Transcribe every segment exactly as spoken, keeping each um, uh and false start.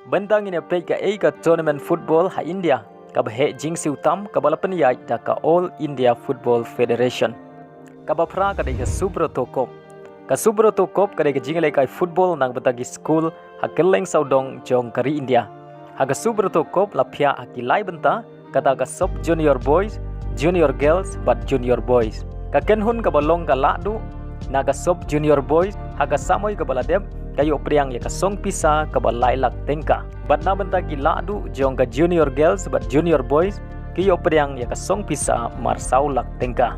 Mynta ngin ïa peit kaei ka tournament football ha India kaba heh jingsiew tam kaba la pynïaid da ka All India Football Federation. Kaba phra ka dei ka Subroto Cup. Ka Subroto Cup ka dei ka jingïalehkai football na ka bynta ki skul ha kylleng sawdong jong ka ri India. Ha ka Subroto Cup la phiah ha ki lai bynta, kata ka Sub Junior Boys, Junior Girls bad Junior Boys. Ka kynhun kaba long ka lahduh na ka Sub Junior Boys ha ka samoi kaba la dep ka ïoh pdiang ïa ka song pisa kaba lai lak tyngka. Bad na bynta ki lahduh jong ka Junior Girls bad Junior Boys ki ïoh pdiang ïa ka song pisa mar saw lak tyngka.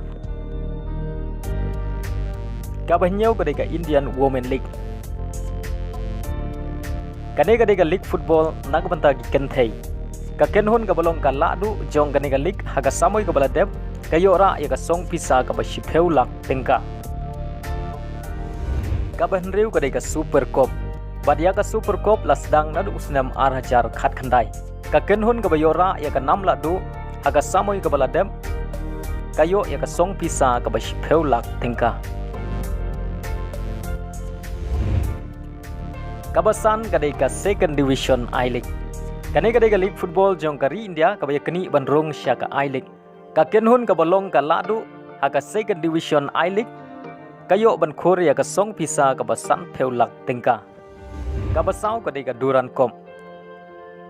Kaba hynñiew ka dei ka Indian Women League. Kane ka dei ka league football na ka bynta ki kynthei. Ka kynhun kaba long ka lahduh jong kane ka league ha ka samoi kaba la dep ka ïoh rah ïa ka song pisa kaba shiphew lak tyngka. Kaba hynriew ka dei ka Super Cup. Bad ïa ka Super Cup la sdang naduh u snem ar hajar khatkhyndai. Ka kynhun kaba ïoh rah ïa ka nam lahduh ha ka samoi kaba la dep ka ïoh ïa ka song pisa kaba shiphew lak tyngka. Kaba san ka dei ka Second Division I-League. Kane ka dei ka league football jong ka ri India kaba ïa knieh ban rung sha ka I-League. Ka kynhun kaba long ka lahduh ha ka Second Division I-League ka ïoh ban khur ïa ka song pisa kaba sanphew lak tyngka. Kaba saw ka dei ka Durand Cup.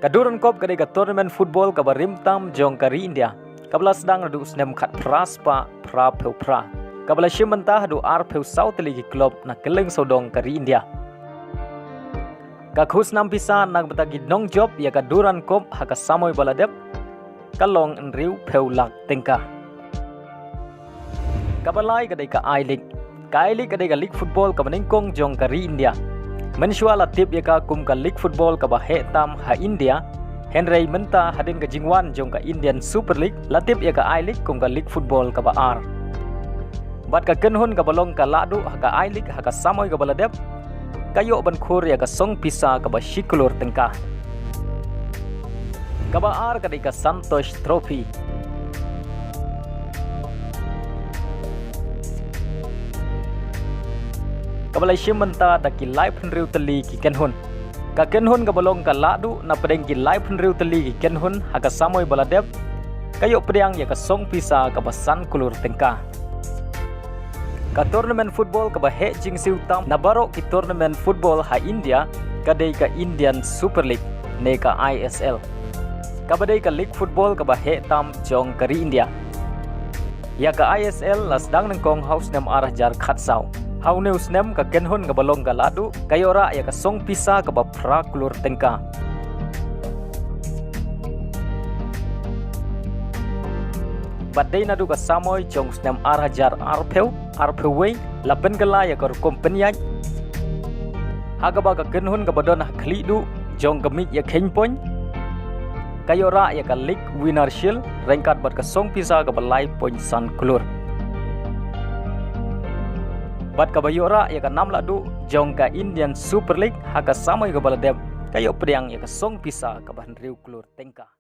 Ka Durand Cup ka dei ka tournament football kaba rim tam jong ka ri India kaba la sdang naduh u snem khatphra spah phraphew phra, kaba la shim bynta haduh arphew saw tylli ki club na kylleng sawdong ka ri India. Ka khusnam pisa na ka bynta ki nongjop ïa ka Durand Cup ha ka samoi ba la dep ka long hynriewphew lak tyngka. Kaba lai ka dei ka I-League. Ka I-League ka dei ka league football kaba nyngkong jong ka ri India. Mynshuwa la tip ïa ka kum ka league football kaba heh tam ha India, hynrei mynta hadien ka jingwan jong ka Indian Super League la tip ïa ka I-League kum ka league football kaba ar. Bad ka kynhun kaba long ka lahduh ha ka I-League ha ka samoi kaba la dep ka ïoh ban khur ïa ka song pisa kaba shi klur tyngka. Kaba ar ka dei ka Santosh Trophy. Kaba la shim bynta da ki laiphew hynriew tylli ki kynhun. Ka kynhun kaba long ka lahduh na pdeng ki laiphew hynriew tylli ki kynhun ha ka samoi ba la dep ka ïoh pdiang ïa ka song pisa kaba san klur tyngka. Ka tournament football kaba heh jingsiew tam na baroh ki tournament football ha India ka dei ka Indian Super League ne ka I S L, kaba dei ka league football kaba heh tam jong ka ri India. Ïa ka I S L la sdang nyngkong ha u snem ar hajar khatsaw. Ha une u snem ka kynhun kaba long ka lahduh ka ïoh rah ïa ka song pisa kaba phra klur tyngka. Bad dei naduh ka samoi jong u snem ar hajar arphew, arphew wei la pynkylla ïa ka rukom pynïaid ha kaba ka kynhun kaba don ha khlieh duh jong ka miej ïakheiñ point ka ïoh rah ïa ka League Winner Shield ryngkat bad ka song pisa kaba lai point san klur. Bad kaba ïoh rah ïa ka nam lahduh jong ka Indian Super League ha ka samoi kaba la dep ka ïoh pdiang ïa ka song pisa kaba hynriew klur tyngka.